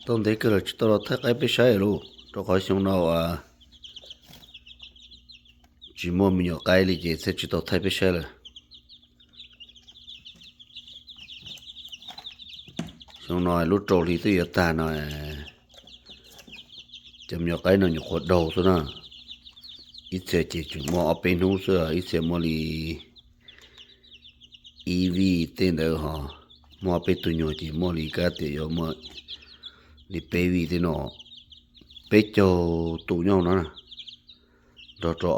Tau ntev kawg lawm tsis tau los thaij qaib peb saib lawm, rau qhov xyoo no uas tsis muaj me nyuam qaib li ces thiaj tsis tau thaij peb saib lawm. Xyoo no lub rau hli twb yuav tag no, cov me nyuam qaib no nyuam qhuav daug xwb na. Ib txhia ces tseem muaj ob peb hnub xwb, ib txhia muaj li ib vij tej ntawd ho, muaj ob peb tug nyuag ces muaj li kab tias yuav muaj li peb vij tej no, peb caug tus nyob no na, nrog rau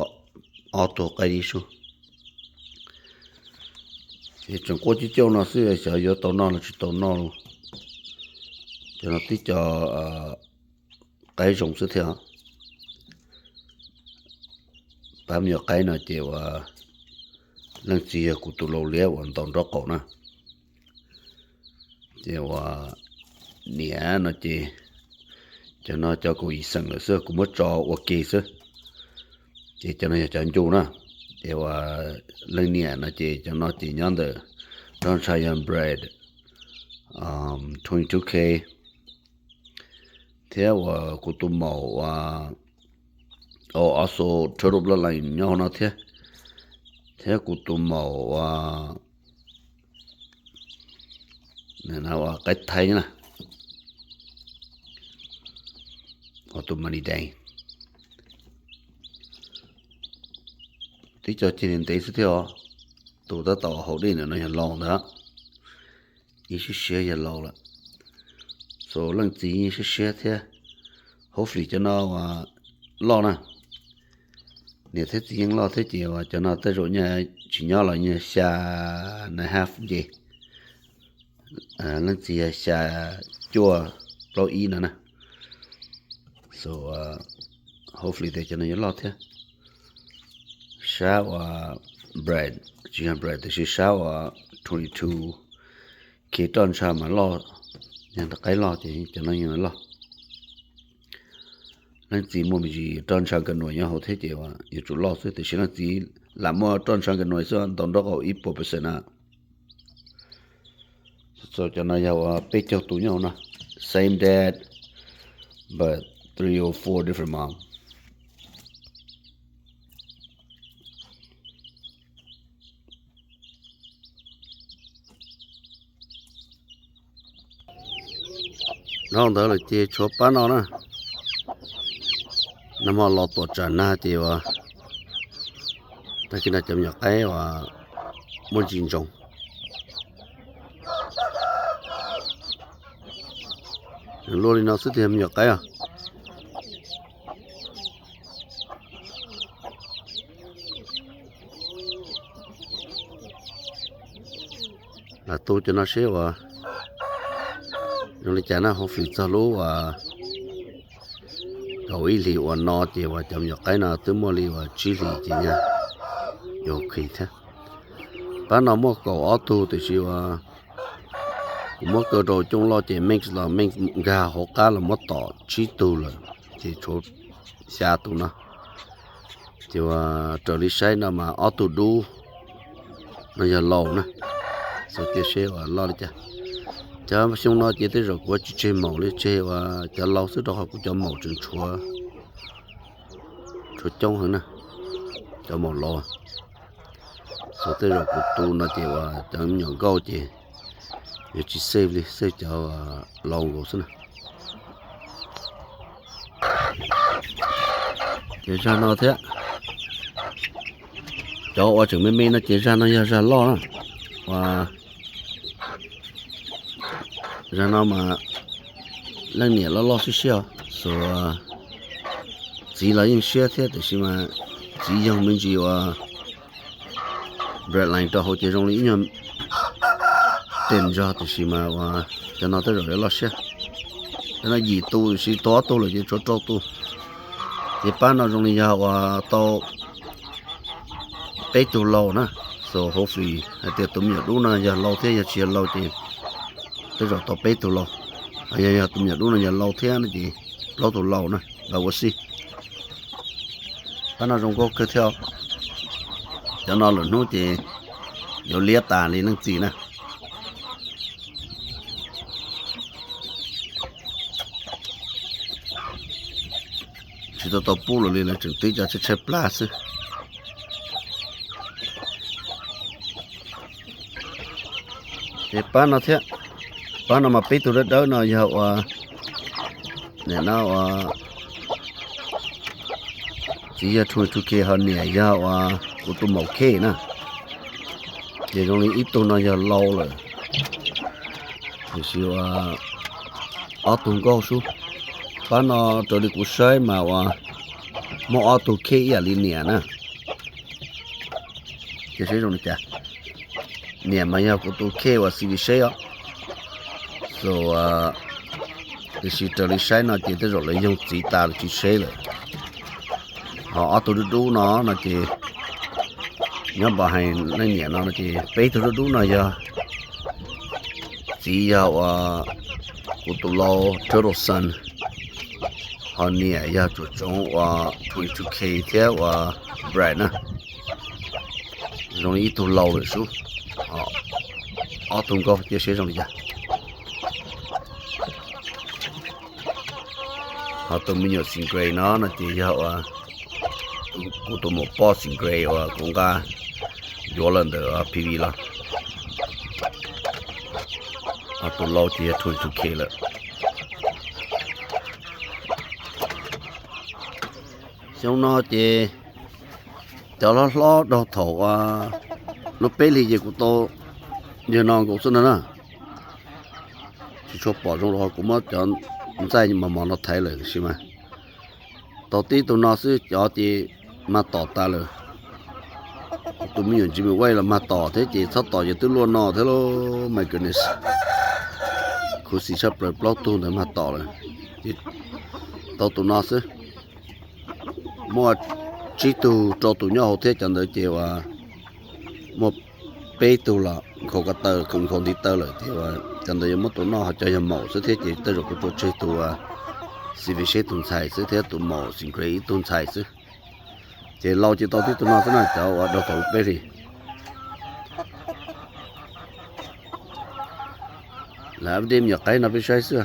ob tug qaib dib sub. Ces tseem quaj coob coob no xwb, xyov yuav tau noj los tsis tau noj los. Cov no twb cov qaib zoo xwb thiab. Pab me nyuam qaib no ces uas leej txiv yog kuv tus lau liab uas ntaus nraub qaum na. Ces uas niam no ces cov no cov kaum yim xeem lawm xwb, kuv muab tso ua ke xwb. Ces cov no yog cov ncu na. Ces uas leej niam no ces cov no ces nyob ntawm Donald Trump yog breed twenty two K, thiab uas kuv tus maum uas also Turtle Bloodline nyob hauv no thiab, thiab kuv tus maum uas qaib thaib na, tus Money Day. Twb cog ceg ntev xwb thiab os. Tus tab tom haus dej ntawm no yog laus ntawd, yeej siab siab yog laus lawm. So leej txiv yeej siab siab thiab. Hopefully cov no uas loj na, niam thiab txiv yeej loj thiab ces uas cov no tej zaum nyaj tsis nyob los nyaj xya and a half nce, leej txiv xya cuaj plaub ib no na. So hopefully tias cov no yuav loj thiab. Sab uas breed, tsis yog breed tiam sis sab uas twenty two K roj ntsha mas loj, yog qaib loj ces cov no yeej loj. Leej txiv muaj me ntsis roj ntsha nkawd nuam nyob hauv thiab ces uas yuav tsum loj xwb, tiam sis leej txiv lam muaj roj ntsha nkawd nuam xwb, ntaus nraub qaum ib puas percent na. Cov no yog uas peb caug tus nyob hauv no, same dad but three or four different mom. Dhau ntawd lawm ces tshuav pab no na. Nag hmo los tuam tsam nag ces uas tag kis no cov me nyuam qaib uas muaj ntsis ntsoov. Luaj li no xwb tiag me nyuam qaib os. Lam tu cov no seb uas zoo li cas na, hopefully txog lub uas kaum ib hlis uas no ces uas cov me nyuam qaib no twb muaj li uas tsib hlis ces nyaj yuav kis thiab. Pab no muaj kaum ob tug tiam sis uas kuv muab kaw rau cooj loj ces mix los mix nkag hauv qab los muab tom tsib tug lawm ces tshuav xya tus no. Ces uas raws li saib no mas ob tug dub no yog laus na, xav tias seb uas loj li cas. Cov xyoo no ces tej zaum kuv tsis tseg maum li, tseg uas cov laus xwb rau qhov kuv cov maum tseem tshuav, tshuav coob heev na, cov maum laus. Xav tej zaum kuv tu no ces uas cov me nyuam nkauj ces yuav tsis safe li, safe cov laus nkaus xwb na. Ces zag no thiab, cov uas tseem me me no ces zag no yog zag loj na. Uas zag no mas leej niam loj loj siab siab, xuas txiv los yeej siab thiab tiam sis mas txiv yoog me ntsis uas breedline rau hauv ces zoo li ib nyuag tes zog tiam sis mas uas cov no tej zaum yuav loj siab. Cov no yim tus tiam sis tau ob tug lawm ces tshuav rau tus. Ces pab no zoo li yog uas tau peb tug laus na. So hopefully hais tias tus me nyuam dub no yog laus thiab yog tsis yog laus ces tej zaum tau peb tug laus. Yog yog tus me nyuam dub no yog laus thiab no ces plaub tug laus na, los ua si. Pab no zoo nkauj kawg thiab. Cov no lwm hnub ces yuav liab tas li leej txiv na. Tsis tau tau pub lawm li, lawv tseem twb cov tshaib tshaib plab xwb. Ces pab no thiab, pab no mas peb tug dawb dawb no yog ua, nim no ua txiv yog twenty two K ho niam yog ua kuv tus maum K na. Ces zoo li ib tug no yog lau lawm, tiam sis ua ob tug nkauj sub. Pab no raws li kuv saib mas ua muaj ob tug K ib yam li niam na. Ces saib zoo li cas, niam mas yog kuv tus K uas C V shape os. So tiam sis raws li saib no ces tej zaum lawv yoog txiv tas lawm tsis seb lawm. Ho ob tug dub dub no no ces nyob npam hais leej niam no no ces peb tug dub dub no yog txiv yog ua kuv tus lau Turtle Son, ho niam yog tsuam tsoov ua twenty two K thiab ua Bright na. Zoo li ib tug lau lawm sub, ob tug nkauj cia seb zoo li cas. Ho tus me nyuam Stingray no no ces yog ua kuv tus maum poj Stingray uas kuv nqa yuav los ntawm P V los. Ho tus lau ces yog twenty two K lawm. Xyoo no ces cov hlob hlob rau thaum ua lub peb hlis ces kuv tau yawg no nkaus xwb no na. Tsis tshua pom zoo los kuv muab cov ntxaij mos mos no thaiv lawm tiam sis mas tau tib tug no xwb cov ces mag tom tas lawm. Tus me nyuam Jimmy White los mag tom thiab ces txhob tom ces twb luaj no thiab lauj, my goodness. Khuv xim tshaj plaws plaub tug ntawd mag tom lawm. Ces tau tus no xwb. Muaj tsib tug rau tus nyob hauv thiab cov ntawd ces uas muaj peb tug los nkhaus ko taw, nkhaus ntiv taw lawm ces uas cov ntawd yuav muab tua noj, ho cov yog maum xwb thiab ces tej zaum kuv tua tseg tus uas C V shape tus ntxhais xwb thiab tus maum Stingray ib tug ntxhais xwb. Ces lau ces tau tib tug no xwb na cov uas rau thaum lub peb hlis. Lawv update me nyuam qaib no peb saib xwb.